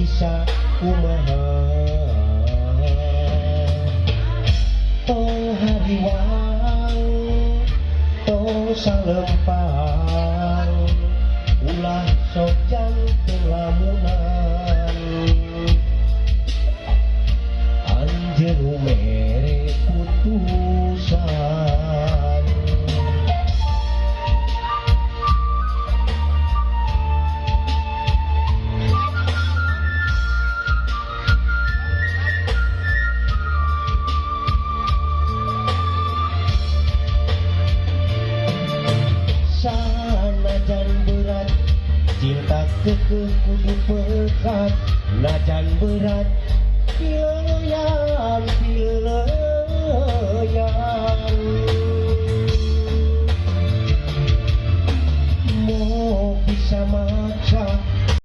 Bisa kumaha? Tong hariwang, tong salempang, ulah sok janten lamunan. Anjeun nu mere putusan. Sanajan berat, cinta kekeh kudu pekat. Najan berat. Ya.